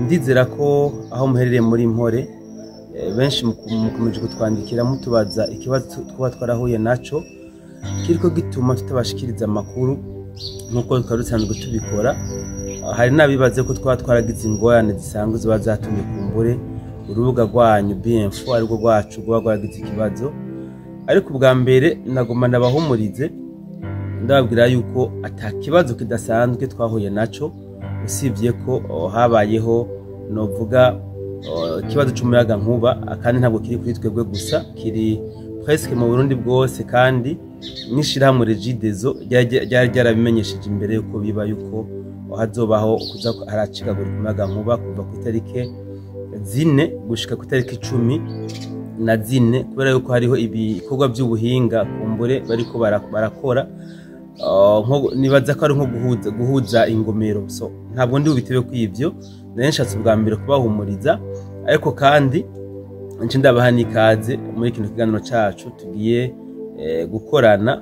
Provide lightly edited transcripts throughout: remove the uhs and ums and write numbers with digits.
Ndizera ko aho muherereye muri mpore. Benshi mukomeje kutwandikira mutubaza ikibazo twaba twarahuye naco kiriko gituma tutabashikiriza amakuru nk'uko twari dusanzwe tubikora. Hari n'abibaze ko twaba twaragize ingorane zisanzwe ziba zatumye kumbure urubuga rwanyu BMF arirwo rwacu rwaba rwaragize ikibazo, ariko ubwa mbere nagomba ndabahumurize, ndababwira yuko ata kibazo kidasanzwe twahuye naco, usibye ko habayeho novuga ikibazo c'umuyaga nkuba, kandi ntabwo kiri kuri twebwe gusa, kiri presque mu Burundi bwose, kandi n'ishirahamwe Regideso ryari ryarabimenyesheje imbere yuko biba yuko hazobaho kuza haracikagurika umuyaga nkuba kuva ku itarike 4 gushika ku itariki 14, kubera yuko hariho ibikorwa by'ubuhinga kumbure bariko barakora. Nibaza ko ari nko guhuza ingomero, so ntabwo ndi bubitebe kw'ivyo. Nari nshatse ubwa mbere kubahumuriza, ariko kandi nce ndabaha n'ikaze muri kino kiganiro cacu tugiye gukorana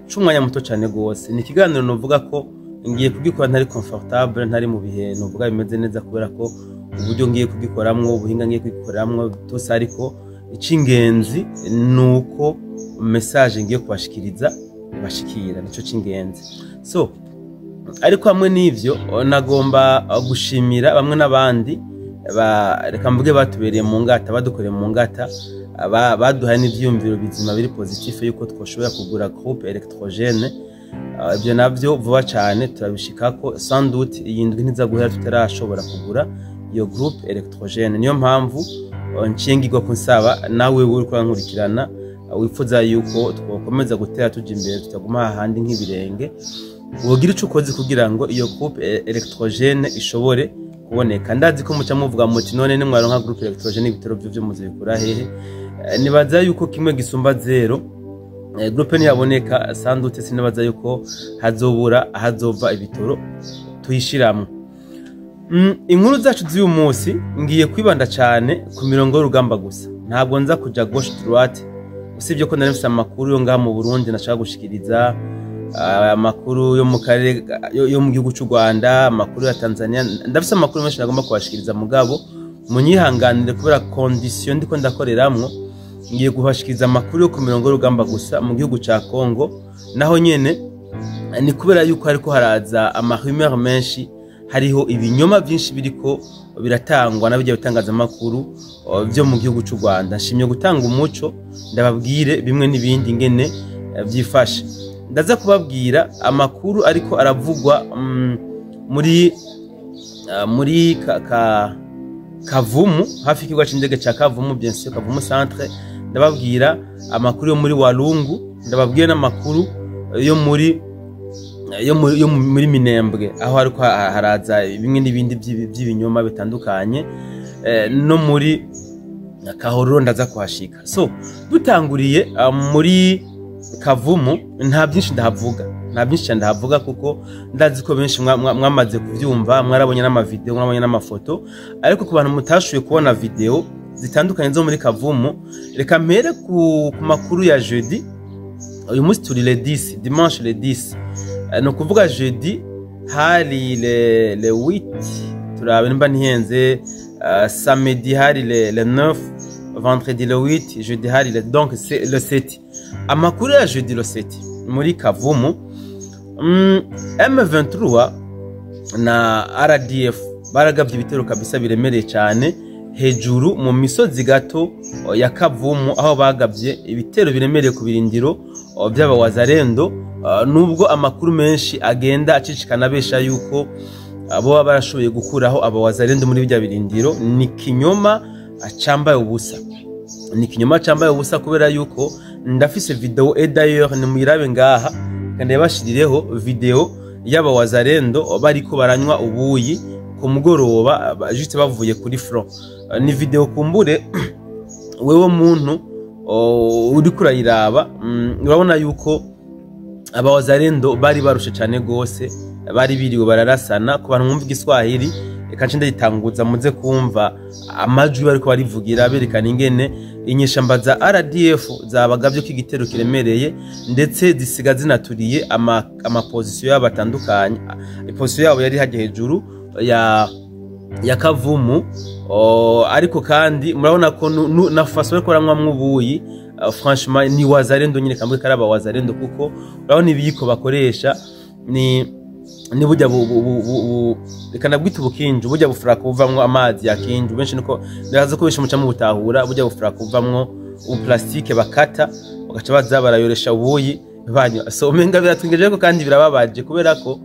c'umwanya muto cane gose. Ni ikiganiro novuga ko ngiye kugikora ntari confortable, ntari mu bihe novuga bimeze neza, kubera ko uburyo ngiye kugikoramwo, ubuhinga ngiye kugikoramwo byose, ariko ic'ingenzi ni uko message ngiye kubashikiriza ibashikira, nico c'ingenzi. So ariko hamwe n'ivyo nagomba gushimira bamwe n'abandi reka mvuge batubereye mu ngata, badukoreye mu ngata, baduhaye n'ivyiyumviro bizima biri positif yuko twoshobora kugura groupe électrogène. Ibyo navyo vuba cane turabishikako, sans doute iyi ndwi ntiza guhera tutarashobora kugura iyo groupe électrogène. Niyo mpamvu nciye ngirwa ko nsaba nawe uriko urankurikirana, wifuza yuko twokomeza gutera tuja imbere, tutaguma hahandi nk'ibirenge, wogira ico ukoze kugira ngo iyo groupe électrogène ishobore kuboneka. Ndazi ko muca muvuga muti: "None nimwaronka groupe électrogène, ibitaro vyo vyo muzibikura hehe?" Nibaza yuko kimwe gisumba zéro. Groupe niyaboneka, sans doute sinibaza yuko hazobura hazova ibitoro tuyishiramwo. Inkuru zacu z'uyu munsi ngiye kwibanda cyane ku mirongo y'urugamba gusa, ntabwo nza kuja gauche droite, usibye ko nari mfise amakuru yo ngaha mu Burundi nashaka gushikiriza, amakuru yo mu karere yo mu gihugu cy'u Rwanda, amakuru ya Tanzania. Ndafise amakuru menshi nagomba kubashikiriza, mugabo munyihanganire kubera condition ndiko ndakoreramwo, ngiye kubashikiriza amakuru yo ku mirongo y'urugamba gusa mu gihugu ca Congo. Naho nyene ni kubera yuko hariko haraza amahumeur menshi, hariho ibinyoma byinshi biriko biratangwa na bijya bitangazamakuru vyo mu gihugu cy'u Rwanda. Nshimye gutanga umuco, ndababwire bimwe n'ibindi ngene vyifashe. Ndaza kubabwira amakuru ariko aravugwa muri Kavumu, hafi y'ikibuga c'indege ca Kavumu, bien sûr Kavumu centre. Ndababwira amakuru yo muri Walungu, ndababwira n'amakuru yo muri Minembwe, aho hariko haraza bimwe n'ibindi by'ibinyoma bitandukanye, no muri Kahororo ndaza kuhashika. So dutanguriye muri Kavumu, nta byinshi ndahavuga, nta byinshi cyane ndahavuga, kuko ndazi ko benshi mwamaze kuvyumva, mwarabonye n'amavideo, mwarabonye n'amafoto. Ariko ku bantu mutashoboye kubona video zitandukanye zo muri Kavumu, reka mpere ku makuru ya jeudi. Uyu munsi turi le 10, dimanche le 10. Ni ukuvuga jeudi hari le 8, turabe nimba ntihenze, samedi hari le 9, vendredi le 8, jeudi hari le, donc c'est le 7. Amakuru ya jeudi le 7 muri Kavumu, M23 na RDF baragabye ibitero kabisa biremereye cyane hejuru mu misozi gato ya Kavumu, aho bagabye ibitero biremereye ku birindiro by'abawazarendo, nubwo amakuru menshi agenda acicikana abesha yuko abo baba barashoboye gukuraho abawazarendo muri bijya birindiro. Ni kinyoma cambaye ubusa, ni kinyoma cambaye ubusa, kubera yuko ndafise video, et d'ailleurs nimuyirabe ngaha kandi yabashirireho video y'abawazarendo bariko baranywa ubuyi ku mugoroba, juste bavuye kuri front. Ni video kumbure wewe muntu uriko urayiraba, urabona yuko abawazarendo bari barushe cyane gose, bari biriwe bararasana. Ku bantu mwumva Igiswahili, reka nce ndayitanguza muze kumva amajwi bariko barivugira, berekana ingene inyeshamba za RDF zabagavye ko igitero kiremereye, ndetse zisiga zinaturiye ama position yabo atandukanye. Position yabo yari hajya hejuru ya ya Kavumu. Ariko kandi murabona ko na façon bariko baranywamwo ubuyi, franchement ni wazalendo nyine, kamwe karaba wazalendo, kuko urabona ibiyiko bakoresha ni burya reka nabwita ubukinju, burya bufuraka buvamwo amazi ya kinju. Benshi niko ndaza ko benshi muca mu butahura, burya bufuraka buvamwo ubuplastike bakata bagaca baza barayoresha ubuyi banywa. So umenga biratwingeje, ariko kandi birababaje, kubera ko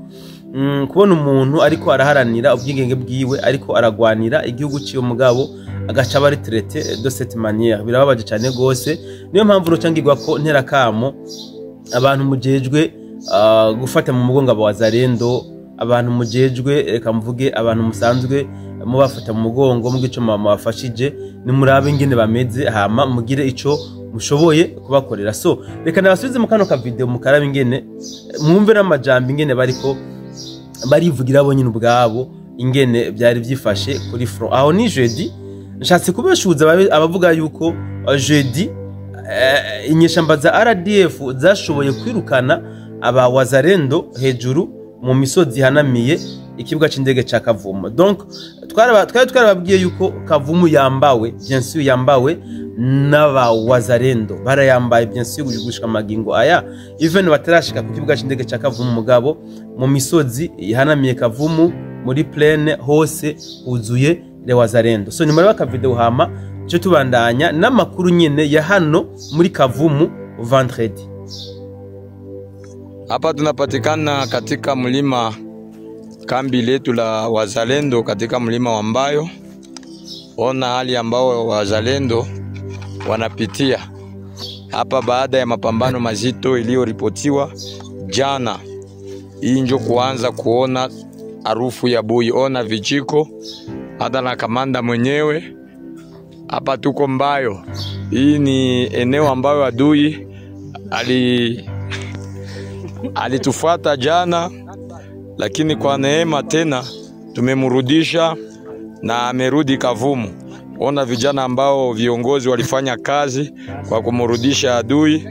kubona umuntu ariko araharanira ubwigenge bwiwe, ariko aragwanira igihugu ciwe, mugabo agaca aba ari traité de cette manière, birababaje cyane gose. Niyo mpamvu roca ngirwa ko nterakamo abantu mujejwe gufata mu mugongo aba wazalendo, abantu mujejwe, reka mvuge abantu musanzwe mubafata mu mugongo, mugice ico mubafashije, nimurabe ingene bameze, hama mugire ico mushoboye kubakorera. So reka nabasubize mu kano ka video, mukarabe ingene, mwumve n'amajambo ingene bariko barivugira bo nyine ubwabo ingene byari byifashe kuri front. Aho ni jeudi. Nshatse kubeshuza abavuga yuko jeudi inyeshamba za RDF zashoboye kwirukana aba wazalendo hejuru mu misozi ihanamiye ikibuga c'indege ca Kavumu. Donc twari twarababwiye yuko Kavumu yambawe, bien sûr yambawe n'aba wazalendo, barayambaye bien sûr gushika magingo aya, even batarashika ku kibuga c'indege ca Kavumu, mugabo mu misozi ihanamiye Kavumu, muri plaine hose huzuye les wazalendo. So nyuma y'aka video, hama cyo tubandanya n'amakuru nyene ya hano muri Kavumu vendredi. Hapa tunapatikana katika mlima, kambi letu la wazalendo katika mlima wa Mbayo. Ona hali ambao wazalendo wanapitia hapa baada ya mapambano mazito iliyoripotiwa jana. Hii njo kuanza kuona harufu ya bui, ona vijiko hata na kamanda mwenyewe. Hapa tuko Mbayo. Hii ni eneo ambayo adui alitufuata jana, lakini kwa neema tena tumemrudisha na amerudi Kavumu. Ona vijana ambao viongozi walifanya kazi kwa kumrudisha adui,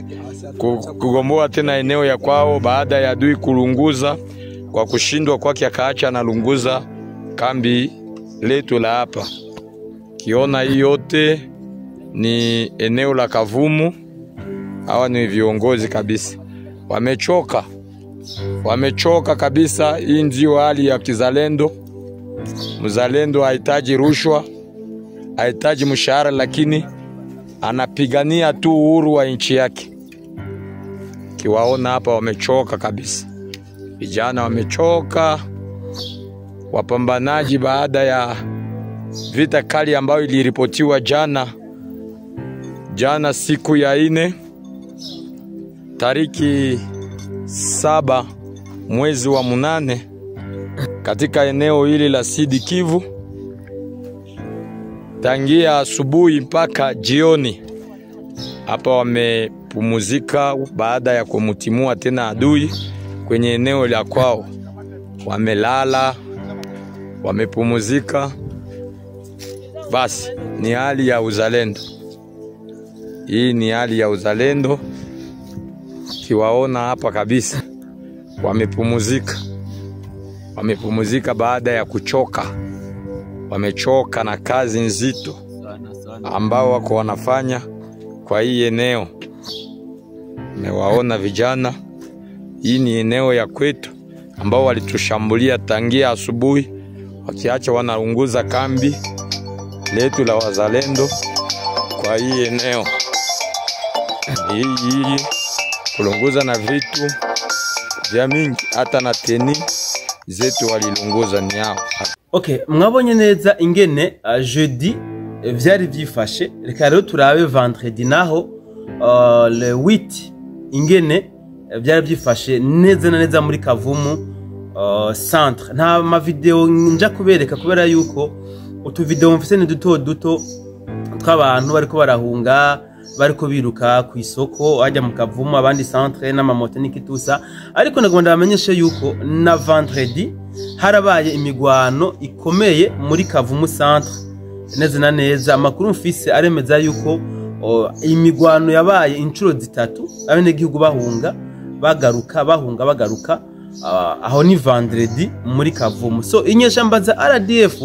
kugomboa tena eneo ya kwao baada ya adui kulunguza. Kwa kushindwa kwake akaacha analunguza kambi letu la hapa. Kiona hii yote ni eneo la Kavumu. Hawa ni viongozi kabisa, wamechoka, wamechoka kabisa. Hii ndio hali ya kizalendo. Mzalendo hahitaji rushwa, hahitaji mshahara, lakini anapigania tu uhuru wa nchi yake. Kiwaona hapa wamechoka kabisa, vijana wamechoka, wapambanaji baada ya vita kali ambayo iliripotiwa jana, jana siku ya 4 tariki 7 mwezi wa 8 katika eneo hili la Sud Kivu, tangia asubuhi mpaka jioni. Hapa wamepumuzika baada ya kumutimua tena adui kwenye eneo la kwao. Wamelala, wamepumuzika. Basi ni hali ya uzalendo. Hii ni hali ya uzalendo. Kiwaona hapa kabisa wamepumuzika. Wamepumuzika baada ya kuchoka. Wamechoka na kazi nzito ambao wako wanafanya kwa hii eneo. Nimewaona vijana. Hii ni eneo ya kwetu ambao walitushambulia tangia asubuhi, wakiacha wanaunguza kambi letu la wazalendo kwa hii eneo. Hii kulunguza na vitu vya mingi, hata na teni zetu walilunguza ni hao. Okay, mwabonye neza ingene jeudi vyari vyifashe. Reka rero turabe vendredi naho, le 8, ingene vyari vyifashe neza na neza muri Kavumu centre. Nta ma video nja kubereka kubera yuko utu video mfise ni duto duto tw'abantu bariko barahunga, bariko biruka ku isoko bajya mu Kavumu, abandi centre n'amamoto n'ikitusa. Ariko nagomba ndabamenyeshe yuko na vendredi harabaye imigwano ikomeye muri Kavumu centre neza na neza. Amakuru mfise aremeza yuko imigwano yabaye inshuro 3, abenegihugu bahunga bagaruka, bahunga bagaruka. Aho ni vendredi muri Kavumu. So inyeshamba za RDF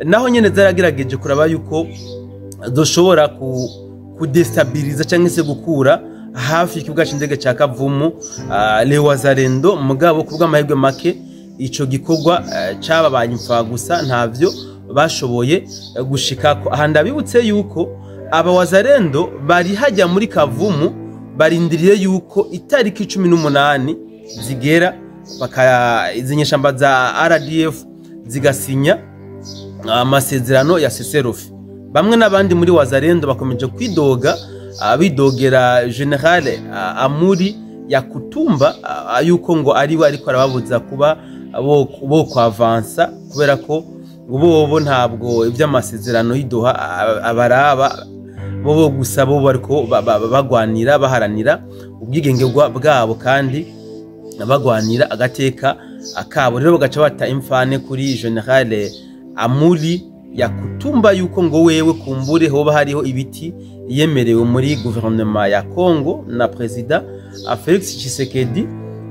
Naho nyene zaragerageje kuraba yuko zoshobora kudestabiliza cyangwa se gukura hafi y'ikibuga c'indege ca Kavumu les Wazalendo, mugabo kubw'amahirwe make ico gikorwa cababaye imfa gusa, ntavyo bashoboye gushikako. Aha ndabibutse yuko aba Wazalendo bari hajya muri Kavumu barindiriye yuko itariki 18 zigera, baka izi nyeshamba za RDF zigasinya amasezerano ya cessez-le-feu. Bamwe n'abandi muri Wazalendo bakomeje kwidoga, bidogera General Amuri Yakutumba yuko ngo ariwe ariko arababuza kuba bo kwavansa, kubera ko ngo bobo ntabwo iby'amasezerano y'idoha abaraba bobo gusa, bo bariko bagwanira baharanira ubwigenge bwabo kandi bagwanira agateka akabo. Rero bagaca bata imfane kuri General Amuri Yakutumba yuko ngo wewe kumbure hoba hariho ibiti yemerewe muri guverinoma ya Congo na President Felix Tshisekedi,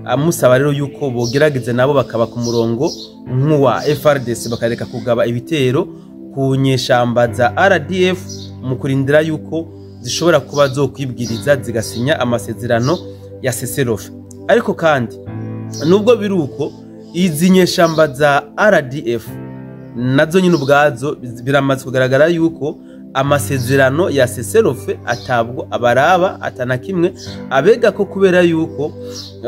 amusaba rero yuko bogerageza nabo bakaba ku murongo nk'uwa FARDC, bakareka kugaba ibitero ku nyeshamba za RDF mu kurindira yuko zishobora kuba zokwibwiriza zigasinya amasezerano ya cessez-le-feu. Ariko kandi nubwo biri uko, izi nyeshamba za RDF nazo nyine ubwazo biramaze kugaragara yuko amasezerano ya cessez-le-feu atabwo abaraba, atana kimwe abega ko, kubera yuko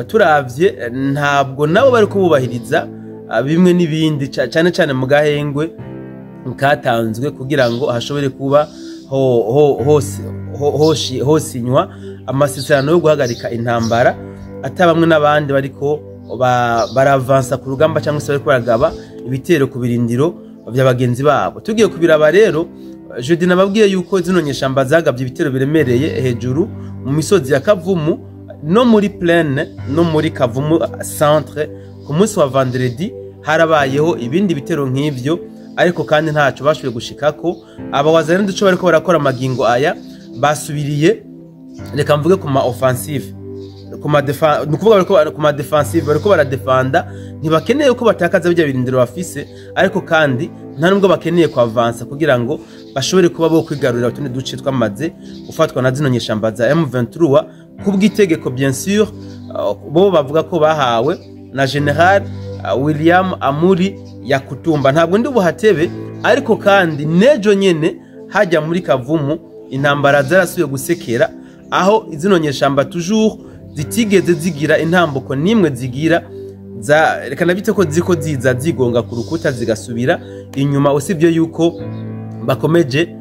turavye ntabwo nabo bari kububahiriza bimwe n'ibindi, cyane cyane mu gahengwe katanzwe kugira ngo hashobore kuba hosinywa amasezerano yo guhagarika intambara, ata bamwe n'abandi bariko baravansa ku rugamba cyangwa se bariko baragaba ibitero ku birindiro vya bagenzi babo. Tugiye kubiraba rero, jeudi nababwiye yuko zino nyeshamba zagabye ibitero biremereye hejuru mu misozi ya Kavumu no muri plaine no muri Kavumu centre. Ku munsi wa vendredi harabayeho ibindi bitero nk'ivyo, ariko kandi ntaco bashoboye gushikako. Aba Wazalendo ico bariko barakora amagingo aya, basubiriye, reka mvuge, ku ma offensive, ku ma ni ukuvuga bariko ku ma defensive, bariko baradefanda. Ntibakeneye ko batakaza bijya birindiro bafise, ariko kandi nta nubwo bakeneye kwavansa kugira ngo bashobore kuba bo kwigarurira utundi duce twamaze gufatwa na zino nyeshamba za M23 kubw'itegeko, bien sûr, bo bavuga ko bahawe na General William Amuri Yakutumba. Ntabwo ndi buhatebe, ariko kandi nejo nyene hajya muri Kavumu intambara zarasubiye gusekera, aho zino nyeshamba toujours zitigeze zigira intambuko nimwe zigira za, reka nabite ko ziko ziza zigonga ku rukuta zigasubira inyuma, usibye yuko bakomeje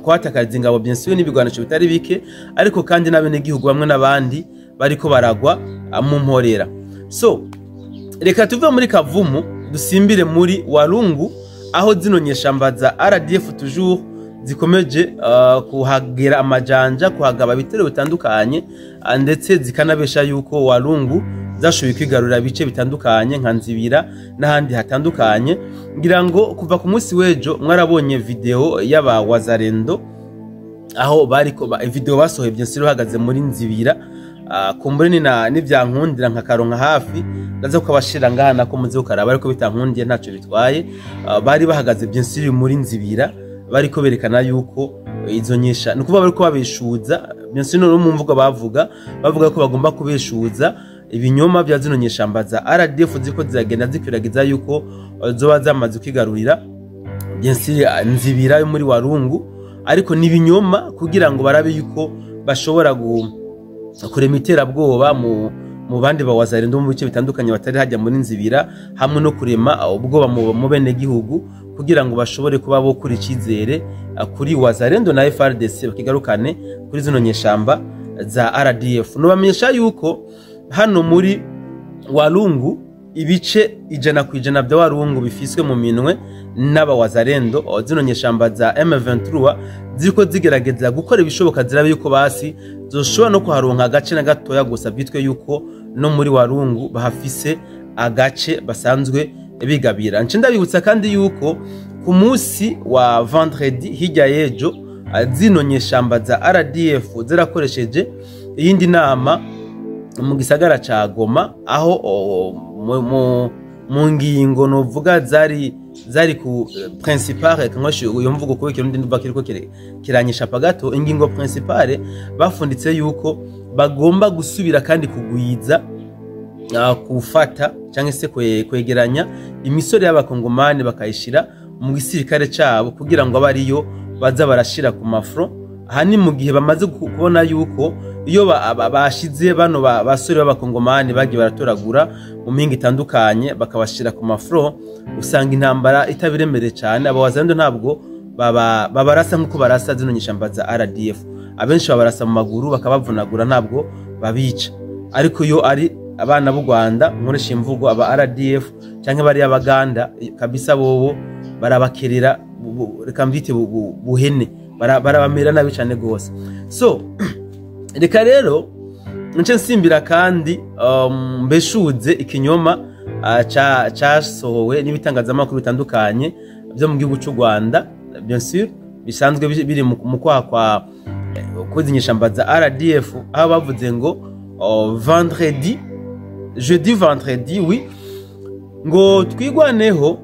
kuhatakariza ingabo, bien sûr, n'ibigwanisho bitari bike, ariko kandi n'abenegihugu bamwe n'abandi bariko baragwa mu mporera. So reka tuve muri Kavumu dusimbire muri Walungu, aho zino nyeshamba za RDF toujours zikomeje kuhagera amajanja, kuhagaba ibitero bitandukanye, ndetse zikanabesha yuko Walungu zashoboye kwigarurira ibice bitandukanye nka Nzibira n'ahandi hatandukanye. Ngira ngo kuva ku munsi w'ejo mwarabonye video y'aba Wazalendo, aho bariko video basohoye, bien sûr, bahagaze muri Nzibira. Kumbure ni na nivyankundira nkakaronka hafi ndaza kukabashira ngaha nako muze kukaraba, ariko bitankundiye ntaco bitwaye. Bari bahagaze, bien sûr, muri Nzibira, bariko berekana yuko izo nyesha, ni ukuvuga bariko babeshuza, bien sûr, no mu mvugo bavuga ko bagomba kubeshuza ibinyoma bya zino nyeshamba za RDF ziko ziragenda zikwiragiza yuko zoba zamaze kwigarurira, bien sûr, Nzibira yo muri Walungu, ariko ni ibinyoma kugira ngo barabe yuko bashobora kurema iterabwoba mu bandi bawazarendo mu bice bitandukanye batari hajya muri Nzibira, hamwe no kurema ubwoba mu bene gihugu kugira ngo bashobore kuba bo kuri icizere kuri Wazalendo na FARDC, bakigarukane kuri zino nyeshamba za RDF. Nubamenyesha yuko hano muri Walungu ibice 100% bya Walungu bifiswe mu minwe n'aba Wazalendo. Zino nyeshamba za M23 ziriko zigerageza gukora ibishoboka zirabe yuko basi zoshobora no kuharonka agace na gatoya gusa, bitwe yuko no muri Walungu bahafise agace basanzwe bigabira. Nce ndabibutsa kandi yuko ku munsi wa vendredi, hirya y'ejo, zino nyeshamba za RDF zirakoresheje iyindi nama mu gisagara ca Goma, aho Mu ngingo novuga zari ku principale, kankoshi uyo mvugo kuko ikirundi ndumva kiriko kiranyisha pagato. Ingingo principale bafunditse yuko bagomba gusubira kandi kugwiza kufata cyangwa se kwegeranya imisore y'abakongomani, bakayishira mu gisirikare cabo kugira ngo abe ariyo baza barashira ku ma front. Aha ni mu gihe bamaze kubona yuko iyo bashize bano basore b'abakongomani bagiye baratoragura mu mihingo itandukanye, bakabashira ku ma front, usanga intambara itabiremereye cyane. Abo wazalendo ntabwo babarasa nk'uko barasa zino nyeshamba za RDF. Abenshi babarasa mu maguru bakabavunagura, ntabwo babica. Ariko iyo ari abana b'u Rwanda, nkoresha imvugo aba RDF cyangwa bari abaganda kabisa, bobo barabakerera reka mbyite buhene, barabamera nabi cyane gose. So reka rero nce nsimbira kandi mbeshuze ikinyoma casohowe n'ibitangazamakuru bitandukanye byo mu gihugu cy'u Rwanda, bien sûr bisanzwe biri mu kwaha kwa kozi inyeshamba za RDF, aho bavuze ngo vendredi, jeudi, vendredi, oui, ngo Twigwaneho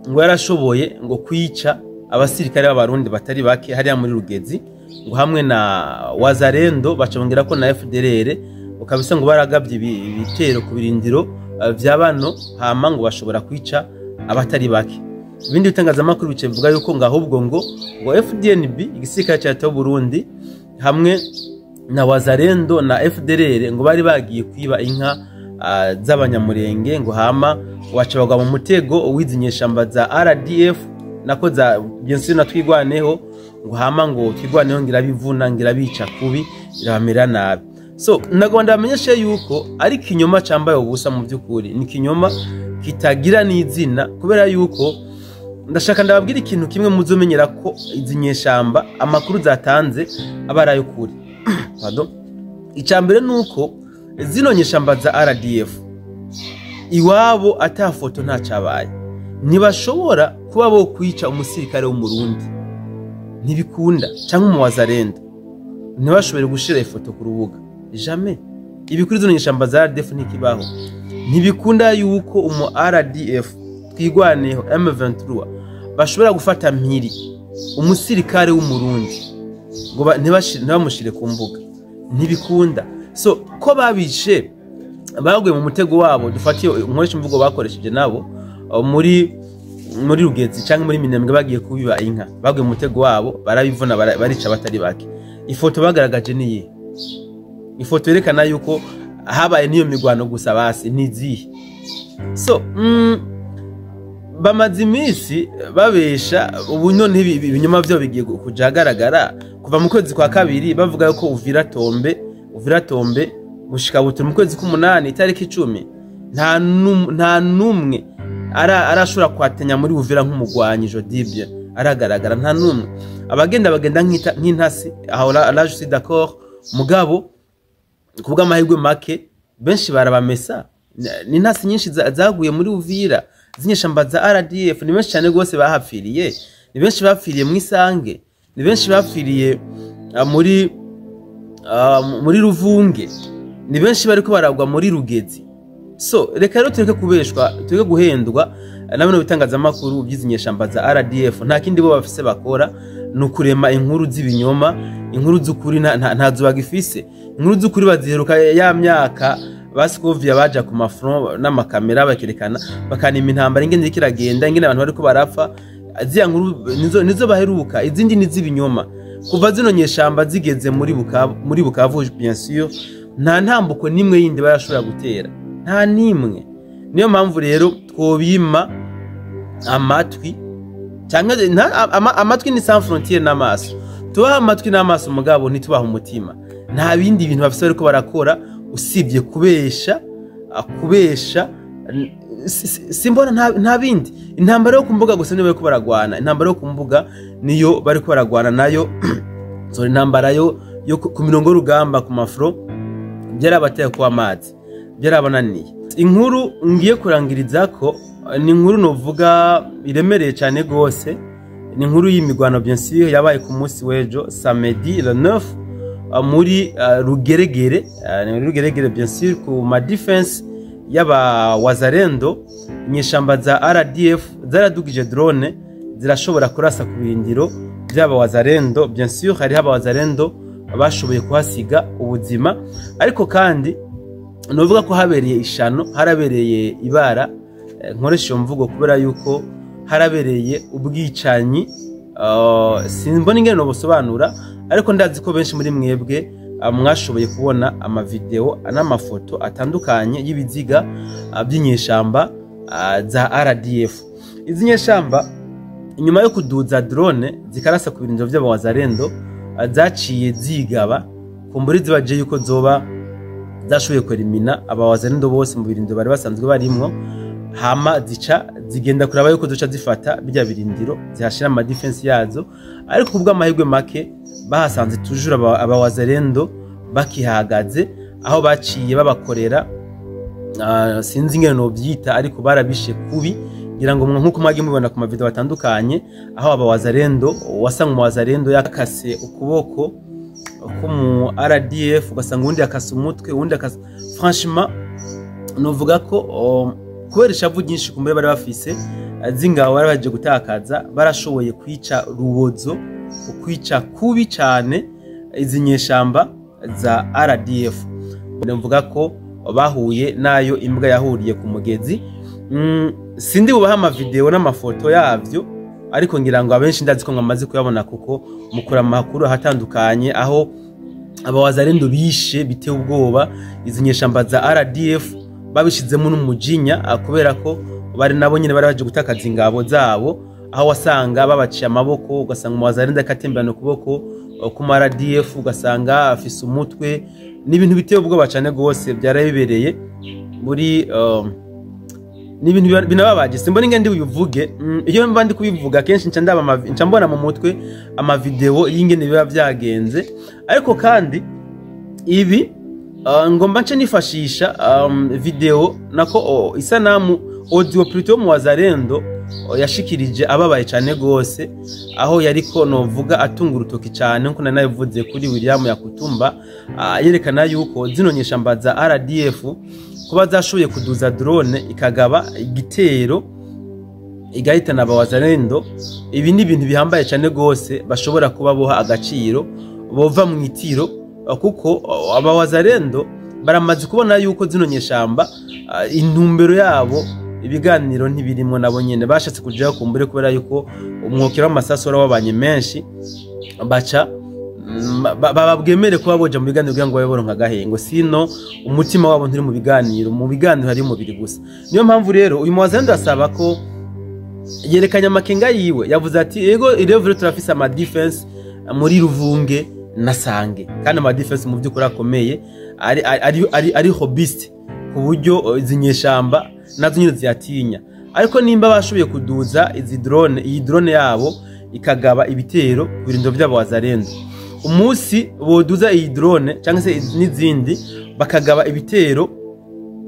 ngo yarashoboye ngo kwica abasirikare b'abarundi batari bake hariya muri Rugezi, ngo hamwe na Wazalendo, baca ko na FDLR, ukabisa ngo baragabye ibitero ku birindiro vya bano, hama ngo bashobora kwica abatari bake. Ibindi bitangazamakuru bice bivuga yuko ngo ahubwo ngo FDNB, igisirikare cya leta y'u Burundi, hamwe na Wazalendo na FDLR ngo bari bagiye kwiba inka z'abanyamurenge, ngo hama waca bagwa mu mutego uwizi inyeshamba za RDF nako za bien sûr na Twigwaneho, ngo hama ngo Twigwaneho ngira bivuna, ngira bica kubi, irabamera nabi. So nagomba ndabamenyeshe yuko ari kinyoma cambaye ubusa. Mu by'ukuri ni kinyoma kitagira n'izina, kubera yuko ndashaka ndababwira ikintu kimwe muzomenyera ko izi nyeshamba amakuru zatanze aba ari ay'ukuri. Pardon. Icya mbere ni uko zino nyeshamba za RDF iwabo ata foto ntacabaye, ntibashobora kuba bo kwica umusirikare w'umurundi, ntibikunda, cyangwa umuwazalendo ntibashobore gushira ifoto ku rubuga, jamais. Ibi kuri zino nyeshamba za RDF ntikibaho. Ntibikunda yuko umu RDF, Twigwaneho, M23 bashobora gufata mpiri umusirikare w'umurundi ngo ntibamushire ku mbuga, ntibikunda. So ko babishe baguye mu mutego wabo, dufatiye nkoresha imvugo bakoresheje nabo muri Rugezi cyangwa muri Minembwe bagiye kubiba inka, baguye mu mutego wabo, barabivuna, barica batari bake. Ifoto bagaragaje niyi ifoto yerekana yuko habaye n'iyo migwano gusa basi nizihe? So bamaze iminsi babesha, ubu none ibinyoma vyo bigiye kuja ahagaragara. Kuva mu kwezi kwa kabiri bavuga yuko Uvira tombe, Uvira tombe, gushika butu mu kwezi k'umunani itariki 10 nta numwe arashobora kwatenya muri Uvira nk'umugwanyi jodibye aragaragara, nta numwe. Abagenda bagenda nk'intasi aho la je suis d'accord, mugabo kubw'amahirwe make benshi barabamesa. Ni intasi nyinshi zaguye muri Uvira z'inyeshamba za RDF, ni benshi cyane rwose bahapfiriye, ni benshi bapfiriye mu Isange, ni benshi bapfiriye muri Ruvunge, ni benshi bariko baragwa muri Rugezi. So reka rero tureke kubeshwa, tureke guhendwa na bino bitangazamakuru by'izi nyeshamba za RDF. Nta kindi bo bafise bakora, ni ukurema inkuru z'ibinyoma. Inkuru z'ukuri ntazo bagifise. Inkuru z'ukuri baziheruka ya myaka Basikovia baja ku ma front n'amakamera, bakerekana, bakanima intambara ingene iriko iragenda, ingene abantu bariko barapfa. Ziriya nkuru nizo baheruka, izindi ni z'ibinyoma. Kuva zino nyeshamba zigeze muri Bukavu, bien sûr nta ntambuko nimwe yindi barashobora gutera, nta nimwe. Niyo mpamvu rero twobima amatwi cyangwa amatwi ni sans frontière n'amaso. Tubaha amatwi n'amaso, mugabo ntitubaha umutima. Nta bindi bintu bafise bariko barakora usibye kubesha, kubesha. Simbona nta bindi. Intambara yo ku mbuga gusa niyo bariko baragwana, intambara yo ku mbuga niyo bariko baragwana nayo. So intambara yo ku mirongo y'urugamba, ku ma front, byarabateye kuba amazi, byarabananiye. Inkuru ngiye kurangiriza ko ni inkuru novuga iremereye cyane gose, ni inkuru y'imigwano, bien sûr, yabaye ku munsi w'ejo samedi le 9 muri Rugeregere, ni muri Rugeregere, bien sûr, ku ma défense. y'aba Wazalendo, inyeshamba za RDF zaradugije drone, zirashobora kurasa ku birindiro by'aba Wazalendo. Bien sûr, hariho aba Wazalendo bashoboye kuhasiga ubuzima, ariko kandi novuga ko habereye ishano, harabereye ibara. Nkoresha iyo mvugo kubera yuko harabereye ubwicanyi. Simbona ingene nobusobanura, ariko ndazi ko benshi muri mwebwe mwashoboye kubona amavideo n'amafoto atandukanye y'ibiziga by'inyeshamba za RDF. Izi nyeshamba, inyuma yo kuduza drone zikarasa ku birindiro by'abawazalendo, zaciye zigaba kumbura zibaje yuko zoba zashoboye kwerimina abawazalendo bose mu birindiro bari basanzwe barimwo, hama zica zigenda kuraba yuko zica zifata bijya birindiro, zihashira ama defense yazo. Ariko kubw'amahirwe make bahasanze toujours abawazalendo bakihagaze, aho baciye babakorera, sinzi ingene novyita, ariko barabishe kubi. Ngira ngo nkuko mwagiye mubibona ku mavideo atandukanye, aho abawazalendo wasanga umuwazalendo yakase ukuboko k'umu RDF, ugasanga uwundi yakase umutwe, uwundi yakase. Franchement, novuga ko kubera ishavu ryinshi kumbure bari bafise z'ingabo bari baje gutakaza, barashoboye kwica rubozo, kwica kubi cane izi nyeshamba za RDF. Mvuga ko bahuye nayo imbwa yahuriye ku mugezi. Sindi bubaha amavideo n'amafoto yavyo, ariko ngira ngo abenshi ndazi ko mwamaze kuyabona, kuko mukura amakuru ahatandukanye, aho abawazalendo bishe biteye ubwoba izi nyeshamba za RDF, babishizemo n'umujinya, kubera ko bari nabo nyine bari baje gutakaza ingabo zabo, aho wasanga babaciye amaboko, ugasanga umuwazalendo akatemberana ukuboko ku RDF, ugasanga afise umutwe. Ni ibintu biteye ubwoba cyane gose byarabibereye muri ni ibintu binababaje. Simbona ingene ndi bubivuge. Iyo mba ndi kubivuga kenshi nca ndaba nca mbona mu mutwe amavideo y'ingene biba byagenze. Ariko kandi ibi ngomba nce nifashisha video nako isanamu, audio plutôt, mu Wazalendo yashikirije ababaye cyane gose, aho yariko novuga atunga urutoki cyane, nkuko nanabivuze, kuri William Yakutumba, yerekana yuko zino nyeshamba za RDF kuba zashoboye kuduza drone ikagaba igitero igahitana abawazalendo, ibi ni ibintu bihambaye cyane gose bashobora kuba boha agaciro, bova mu itiro, kuko abawazalendo baramaze kubona yuko zino nyeshamba intumbero yabo ibiganiro ntibirimwo. Nabo nyene bashatse kujayo kumbure kubera yuko umwokero w'amasasu wari wabanye menshi, baca bababwemere kuba boja mu biganiro kugira ngo babe boronka agahengo. Sino umutima wabo nturi mu biganiro, mu biganiro hari umubiri gusa. Niyo mpamvu rero uyu muwazalendo asaba ko yerekanye amakenga yiwe, yavuze ati: "Ego, irevure turafise ama defense muri Ruvunge na Sange, kandi ama defense mu by'ukuri akomeye, ari robuste, ku buryo izi nyeshamba nazo nyine ziyatinya. Ariko nimba bashoboye kuduza izi drone, iyi drone yabo ikagaba ibitero ku birindiro by'abo wazalendo, umunsi boduza iyi drone cyangwa se n'izindi bakagaba ibitero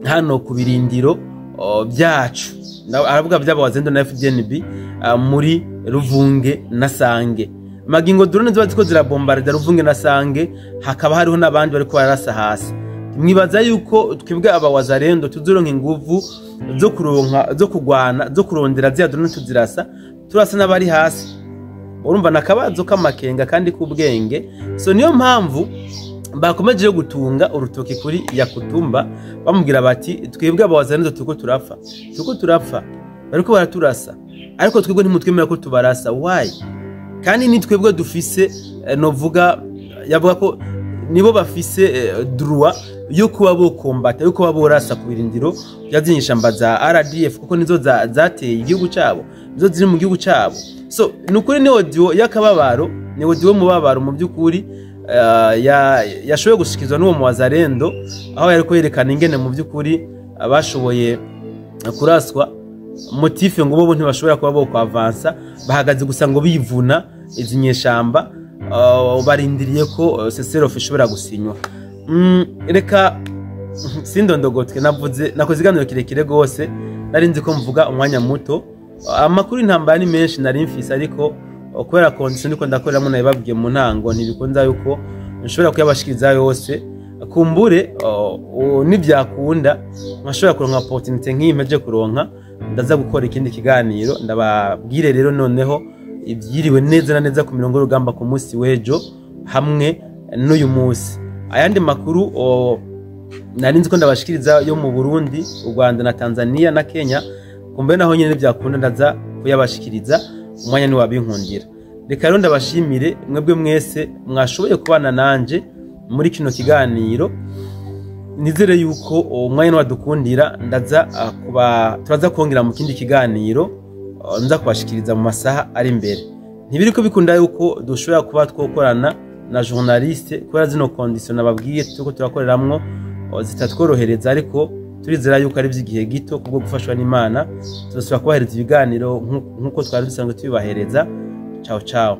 hano ku birindiro byacu," aravuga by'abo wazalendo na FDNB muri Ruvunge na Sange, magingo drone ziba ziko zirabombarda Ruvunge na Sange, hakaba hariho n'abandi bariko bararasa hasi, mwibaza yuko twebwe aba wazalendo tuzoronka inguvu zo kuronka, zo kugwana, zo kurondera ziriya drone tuzirasa, turasa n'abari hasi? Urumva nakabazo k'amakenga kandi k'ubwenge. So niyo mpamvu bakomeje gutunga urutoki kuri Yakutumba, bamubwira bati: "Twebwe abawazalendo turiko turapfa, turiko turapfa, bariko baraturasa, ariko twebwe ntimutwemera ko tubarasa. Why? Kandi ni twebwe dufise novuga," yavuga ko nibo bafise droit yo kuba bokombata, yo kuba borasa ku birindiro bya zinyeshamba za RDF, kuko nizo zateye igihugu cyabo, nizo ziri mu gihugu cyabo. So ni ukuri ni audio y'akababaro, ni audio y'umubabaro mu by'ukuri, yashoboye gushikizwa n'uwo muwazalendo, aho yariko yerekana ingene mu by'ukuri bashoboye kuraswa, motif ngo bo ntibashobora kuba bo kwavansa, bahagaze gusa ngo bivuna izi nyeshamba, barindiriye ko cessez-le-feu ishobora gusinywa. Reka sindondogotwe, navuze nakoze iganiro kirekire gose, nari nzi ko mvuga umwanya muto. Amakuru y'intambara ni menshi nari mfise, ariko kubera condition ndiko ndakoreramo, nabibabwiye mu ntango, ntibikunza yuko nshobora kuyabashikiriza yose. Kumbure nibyakunda nkashobora kuronka opportunité nk'iyi mpeje kuronka, ndaza gukora ikindi kiganiro, ndababwire rero noneho ibyiriwe neza na neza ku mirongo y'urugamba ku munsi w'ejo hamwe n'uyu munsi. Ayandi makuru nari nzi ko ndabashikiriza yo mu Burundi, u Rwanda na Tanzania na Kenya, kumbe naho nyine byakunda ndaza kuyabashikiriza, umwanya niwabinkundira. Reka rero ndabashimire mwebwe mwese mwashoboye kubana nanje muri kino kiganiro. Nizere yuko umwanya niwadukundira ndaza kuba turaza kongera mu kindi kiganiro nza kubashikiriza mu masaha ari imbere. Ntibiriko bikunda yuko dushobora kuba twokorana na journaliste kubera zino condition nababwiye turiko turakoreramwo zitatworohereza, ariko turizera yuko ari iby'igihe gito. Kubwo gufashwa n'Imana tuzasubira kubahereza ibiganiro nk'uko twari dusanzwe tubibahereza. Ciao ciao.